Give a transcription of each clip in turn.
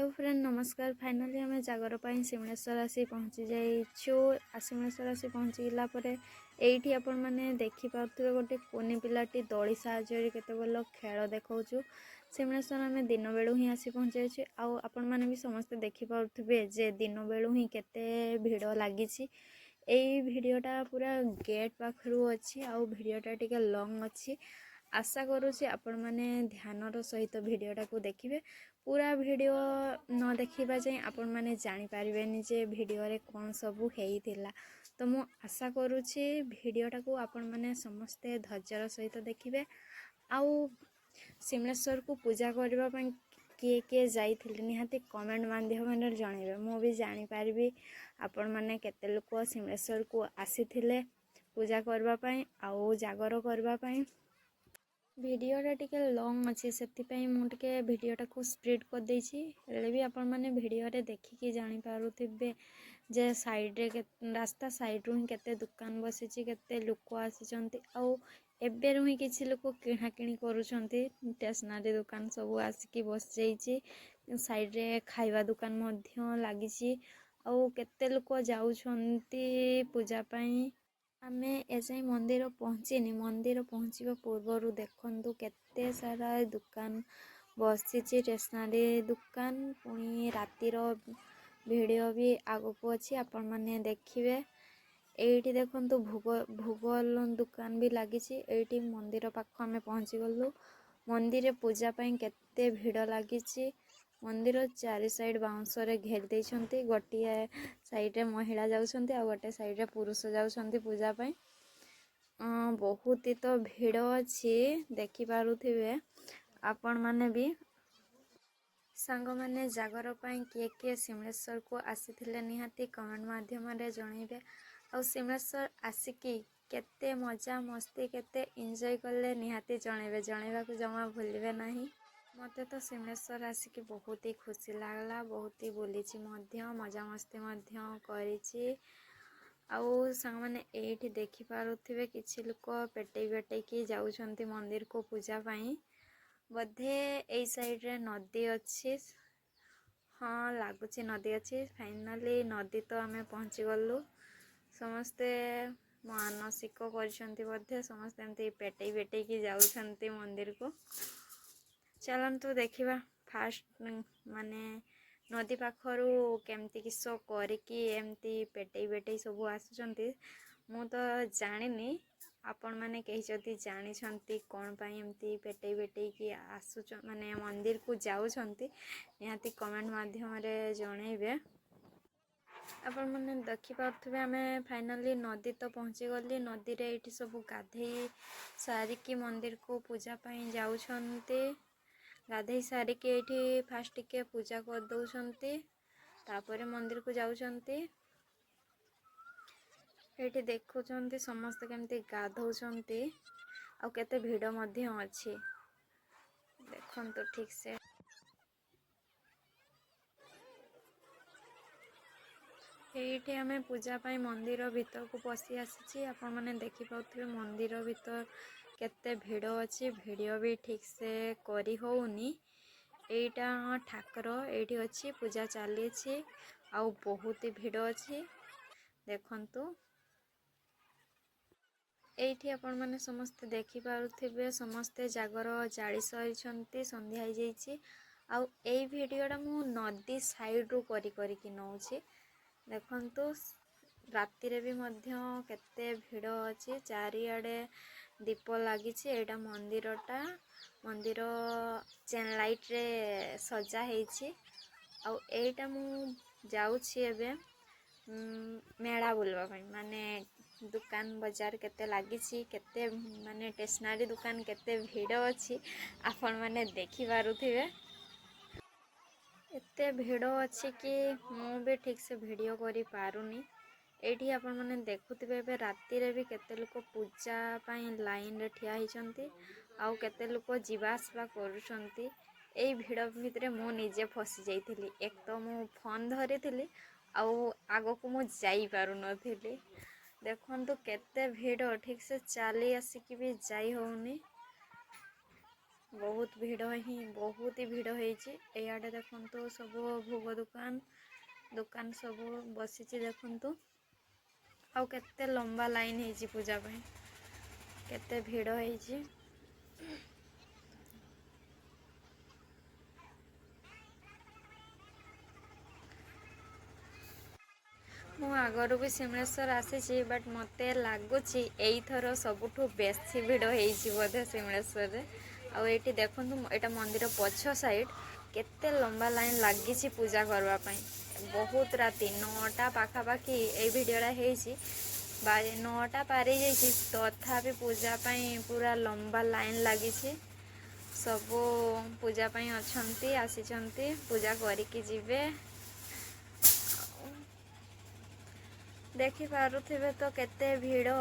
Hello friend, ନମସ୍କାର। Finally ଆମେ ଜାଗର ପାଇଁ ଶିମିଳେଶ୍ୱର ଆସି ପହଞ୍ଚି ଯାଇଛୁ। ଶିମିଳେଶ୍ୱର ଆସି ପହଞ୍ଚିଗଲା ପରେ ଏଇଠି ଆପଣମାନେ ଦେଖିପାରୁଥିବେ, ଗୋଟେ କୁନି ପିଲାଟି ଦୋଳି ସାହାଯ୍ୟରେ କେତେ ଭଲ ଖେଳ ଦେଖାଉଛୁ। ଶିମିଳେଶ୍ୱର ଆମେ ଦିନ ବେଳୁ ହିଁ ଆସି ପହଞ୍ଚିଯାଇଛୁ ଆଉ ଆପଣମାନେ ବି ସମସ୍ତେ ଦେଖିପାରୁଥିବେ ଯେ ଦିନ ବେଳୁ ହିଁ କେତେ ଭିଡ଼ ଲାଗିଛି। ଏଇ ଭିଡ଼ିଓଟା ପୁରା ଗେଟ୍ ପାଖରୁ ଅଛି ଆଉ ଭିଡ଼ିଓଟା ଟିକେ ଲଙ୍ଗ୍ ଅଛି। ଆଶା କରୁଛି ଆପଣମାନେ ଧ୍ୟାନର ସହିତ ଭିଡ଼ିଓଟାକୁ ଦେଖିବେ। ପୁରା ଭିଡ଼ିଓ ନ ଦେଖିବା ଯାଏଁ ଆପଣମାନେ ଜାଣିପାରିବେନି ଯେ ଭିଡ଼ିଓରେ କ'ଣ ସବୁ ହେଇଥିଲା। ତ ମୁଁ ଆଶା କରୁଛି ଭିଡ଼ିଓଟାକୁ ଆପଣମାନେ ସମସ୍ତେ ଧୈର୍ଯ୍ୟର ସହିତ ଦେଖିବେ। ଆଉ ଶିମିଳେଶ୍ୱରକୁ ପୂଜା କରିବା ପାଇଁ କିଏ କିଏ ଯାଇଥିଲେ, ନିହାତି କମେଣ୍ଟ ମାଧ୍ୟମରେ ଜଣାଇବେ। ମୁଁ ବି ଜାଣିପାରିବି ଆପଣମାନେ କେତେ ଲୋକ ଶିମିଳେଶ୍ୱରକୁ ଆସିଥିଲେ ପୂଜା କରିବା ପାଇଁ ଆଉ ଜାଗର କରିବା ପାଇଁ। ଭିଡ଼ିଓଟା ଟିକେ ଲଙ୍ଗ୍ ଅଛି, ସେଥିପାଇଁ ମୁଁ ଟିକେ ଭିଡ଼ିଓଟାକୁ ସ୍ପିଡ଼୍ କରିଦେଇଛି। ହେଲେ ବି ଆପଣମାନେ ଭିଡ଼ିଓରେ ଦେଖିକି ଜାଣିପାରୁଥିବେ ଯେ ସାଇଡ଼୍ରେ, ରାସ୍ତା ସାଇଡ଼୍ରୁ ହିଁ କେତେ ଦୋକାନ ବସିଛି, କେତେ ଲୋକ ଆସିଛନ୍ତି ଆଉ ଏବେରୁ ହିଁ କିଛି ଲୋକ କିଣାକିଣି କରୁଛନ୍ତି। ଷ୍ଟେସନାରୀ ଦୋକାନ ସବୁ ଆସିକି ବସିଯାଇଛି, ସାଇଡ଼୍ରେ ଖାଇବା ଦୋକାନ ମଧ୍ୟ ଲାଗିଛି ଆଉ କେତେ ଲୋକ ଯାଉଛନ୍ତି ପୂଜା ପାଇଁ। ଆମେ ଏଯାଏଁ ମନ୍ଦିର ପହଞ୍ଚିନି। ମନ୍ଦିର ପହଞ୍ଚିବା ପୂର୍ବରୁ ଦେଖନ୍ତୁ କେତେ ସାରା ଦୋକାନ ବସିଛି, ଷ୍ଟେସନାରୀ ଦୋକାନ। ପୁଣି ରାତିର ଭିଡ଼ିଓ ବି ଆଗକୁ ଅଛି, ଆପଣମାନେ ଦେଖିବେ। ଏଇଠି ଦେଖନ୍ତୁ, ଭୋଗ ଦୋକାନ ବି ଲାଗିଛି। ଏଇଠି ମନ୍ଦିର ପାଖ ଆମେ ପହଞ୍ଚିଗଲୁ। ମନ୍ଦିରରେ ପୂଜା ପାଇଁ କେତେ ଭିଡ଼ ଲାଗିଛି। ମନ୍ଦିର ଚାରି ସାଇଡ଼୍ ବାଉଁଶରେ ଘେରି ଦେଇଛନ୍ତି। ଗୋଟିଏ ସାଇଡ଼୍ରେ ମହିଳା ଯାଉଛନ୍ତି ଆଉ ଗୋଟେ ସାଇଡ଼୍ରେ ପୁରୁଷ ଯାଉଛନ୍ତି ପୂଜା ପାଇଁ। ବହୁତ ତ ଭିଡ଼ ଅଛି, ଦେଖିପାରୁଥିବେ ଆପଣମାନେ ବି। ସାଙ୍ଗମାନେ, ଜାଗର ପାଇଁ କିଏ କିଏ ଶିମିଳେଶ୍ୱରକୁ ଆସିଥିଲେ, ନିହାତି କମେଣ୍ଟ ମାଧ୍ୟମରେ ଜଣାଇବେ। ଆଉ ଶିମିଳେଶ୍ୱର ଆସିକି କେତେ ମଜା ମସ୍ତି, କେତେ ଏନ୍ଜୟ କଲେ, ନିହାତି ଜଣାଇବେ। ଜଣାଇବାକୁ ଜମା ଭୁଲିବେ ନାହିଁ। ମୋତେ ତ ଶିମିଳେଶ୍ୱର ଆସିକି ବହୁତ ହି ଖୁସି ଲାଗିଲା। ବହୁତ ହି ବୁଲିଛି ମଧ୍ୟ, ମଜାମସ୍ତି ମଧ୍ୟ କରିଛି। ଆଉ ସାଙ୍ଗମାନେ, ଏଇଠି ଦେଖିପାରୁଥିବେ କିଛି ଲୋକ ପେଟେଇ ପେଟେଇକି ଯାଉଛନ୍ତି ମନ୍ଦିରକୁ ପୂଜା ପାଇଁ। ବୋଧେ ଏଇ ସାଇଡ଼୍ରେ ନଦୀ ଅଛି। ହଁ, ଲାଗୁଛି ନଦୀ ଅଛି। ଫାଇନାଲି ନଦୀ ତ ଆମେ ପହଞ୍ଚିଗଲୁ। ସମସ୍ତେ ମାନସିକ କରିଛନ୍ତି ବୋଧେ, ସମସ୍ତେ ଏମିତି ପେଟେଇ ପେଟେଇକି ଯାଉଛନ୍ତି ମନ୍ଦିରକୁ। ଚାଲନ୍ତୁ ଦେଖିବା, ଫାଷ୍ଟ ମାନେ ନଦୀ ପାଖରୁ କେମିତି କିସ କରିକି ଏମିତି ପେଟେଇ ପେଟେଇ ସବୁ ଆସୁଛନ୍ତି, ମୁଁ ତ ଜାଣିନି। ଆପଣମାନେ କେହି ଯଦି ଜାଣିଛନ୍ତି କ'ଣ ପାଇଁ ଏମିତି ପେଟେଇ ପେଟେଇକି ଆସୁଛ, ମାନେ ମନ୍ଦିରକୁ ଯାଉଛନ୍ତି, ନିହାତି କମେଣ୍ଟ ମାଧ୍ୟମରେ ଜଣେଇବେ। ଆପଣମାନେ ଦେଖିପାରୁଥିବେ, ଆମେ ଫାଇନାଲି ନଦୀ ତ ପହଞ୍ଚିଗଲି। ନଦୀରେ ଏଇଠି ସବୁ ଗାଧେଇ ସାରିକି ମନ୍ଦିରକୁ ପୂଜା ପାଇଁ ଯାଉଛନ୍ତି। ଗାଧେଇ ସାରିକି ଏଇଠି ଫାଷ୍ଟ ଟିକେ ପୂଜା କରିଦେଉଛନ୍ତି, ତାପରେ ମନ୍ଦିରକୁ ଯାଉଛନ୍ତି। ଏଇଠି ଦେଖୁଛନ୍ତି ସମସ୍ତେ କେମିତି ଗାଧଉଛନ୍ତି ଆଉ କେତେ ଭିଡ଼ ମଧ୍ୟ ଅଛି, ଦେଖନ୍ତୁ ଠିକ୍ ସେ। ଏଇଠି ଆମେ ପୂଜା ପାଇଁ ମନ୍ଦିର ଭିତରକୁ ପଶି ଆସିଛି। ଆପଣମାନେ ଦେଖିପାରୁଥିବେ ମନ୍ଦିର ଭିତର କେତେ ଭିଡ଼ ଅଛି। ଭିଡ଼ିଓ ବି ଠିକ୍ ସେ କରି ହେଉନି। ଏଇଟା ଠାକୁର ଏଇଠି ଅଛି, ପୂଜା ଚାଲିଛି ଆଉ ବହୁତ ଭିଡ଼ ଅଛି, ଦେଖନ୍ତୁ। ଏଇଠି ଆପଣମାନେ ସମସ୍ତେ ଦେଖିପାରୁଥିବେ, ସମସ୍ତେ ଜାଗର ଜାଳି ସାରିଛନ୍ତି, ସନ୍ଧ୍ୟା ହେଇଯାଇଛି। ଆଉ ଏଇ ଭିଡ଼ିଓଟା ମୁଁ ନଦୀ ସାଇଡ଼ରୁ କରି କରିକି ନେଉଛି। ଦେଖନ୍ତୁ, ରାତିରେ ବି ମଧ୍ୟ କେତେ ଭିଡ଼ ଅଛି, ଚାରିଆଡ଼େ ଦୀପ ଲାଗିଛି। ଏଇଟା ମନ୍ଦିରଟା, ମନ୍ଦିର ଚେନ୍ ଲାଇଟ୍ରେ ସଜା ହେଇଛି। ଆଉ ଏଇଟା ମୁଁ ଯାଉଛି ଏବେ ମେଳା ବୁଲିବା ପାଇଁ, ମାନେ ଦୋକାନ ବଜାର କେତେ ଲାଗିଛି, କେତେ ମାନେ ଷ୍ଟେସନାରୀ ଦୋକାନ କେତେ ଭିଡ଼ ଅଛି, ଆପଣମାନେ ଦେଖିପାରୁଥିବେ। ଏତେ ଭିଡ଼ ଅଛି କି ମୁଁ ବି ଠିକ୍ସେ ଭିଡ଼ିଓ କରିପାରୁନି। ଏଇଠି ଆପଣମାନେ ଦେଖୁଥିବେ, ଏବେ ରାତିରେ ବି କେତେ ଲୋକ ପୂଜା ପାଇଁ ଲାଇନ୍ରେ ଠିଆ ହେଇଛନ୍ତି ଆଉ କେତେ ଲୋକ ଯିବା ଆସିବା କରୁଛନ୍ତି। ଏଇ ଭିଡ଼ ଭିତରେ ମୁଁ ନିଜେ ଫସି ଯାଇଥିଲି। ଏକ ତ ମୁଁ ଫୋନ୍ ଧରିଥିଲି ଆଉ ଆଗକୁ ମୁଁ ଯାଇପାରୁନଥିଲି। ଦେଖନ୍ତୁ କେତେ ଭିଡ଼, ଠିକ୍ସେ ଚାଲି ଆସିକି ବି ଯାଇ ହେଉନି। ବହୁତ ଭିଡ଼ ହିଁ, ବହୁତ ହି ଭିଡ଼ ହେଇଛି। ଏଇଆଡ଼େ ଦେଖନ୍ତୁ, ସବୁ ଭୋଗ ଦୋକାନ ଦୋକାନ ସବୁ ବସିଛି ଦେଖନ୍ତୁ। ଆଉ କେତେ ଲମ୍ବା ଲାଇନ୍ ହେଇଛି ପୂଜା ପାଇଁ, କେତେ ଭିଡ଼ ହେଇଛି। ମୁଁ ଆଗରୁ ବି ଶିମଳେଶ୍ୱର ଆସିଛି, ବଟ୍ ମୋତେ ଲାଗୁଛି ଏଇଥର ସବୁଠୁ ବେଶୀ ଭିଡ଼ ହେଇଛି ବୋଧେ ଶିମଳେଶ୍ୱରରେ। ଆଉ ଏଇଠି ଦେଖନ୍ତୁ, ଏଇଟା ମନ୍ଦିର ପଛ ସାଇଡ଼୍, କେତେ ଲମ୍ବା ଲାଇନ୍ ଲାଗିଛି ପୂଜା କରିବା ପାଇଁ। ବହୁତ ରାତି 9ଟା ପାଖାପାଖି ଏଇ ଭିଡ଼ିଓଟା ହେଇଛି, 9ଟା ପାରି ଯାଇଛି, ତଥାପି ପୂଜା ପାଇଁ ପୁରା ଲମ୍ବା ଲାଇନ୍ ଲାଗିଛି। ସବୁ ପୂଜା ପାଇଁ ଅଛନ୍ତି, ଆସିଛନ୍ତି, ପୂଜା କରିକି ଯିବେ। ଦେଖିପାରୁଥିବେ ତ କେତେ ଭିଡ଼।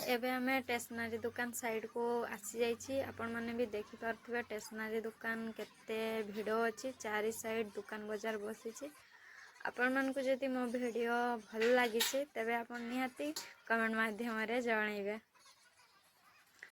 ଏବେ ଆମେ ଷ୍ଟେସନାରୀ ଦୋକାନ ସାଇଡ଼କୁ ଆସିଯାଇଛି। ଆପଣମାନେ ବି ଦେଖିପାରୁଥିବେ ଷ୍ଟେସନାରୀ ଦୋକାନ କେତେ ଭିଡ଼ ଅଛି, ଚାରି ସାଇଡ଼ ଦୋକାନ ବଜାର ବସିଛି। ଆପଣମାନଙ୍କୁ ଯଦି ମୋ ଭିଡ଼ିଓ ଭଲ ଲାଗିଛି, ତେବେ ଆପଣ ନିହାତି କମେଣ୍ଟ ମାଧ୍ୟମରେ ଜଣାଇବେ।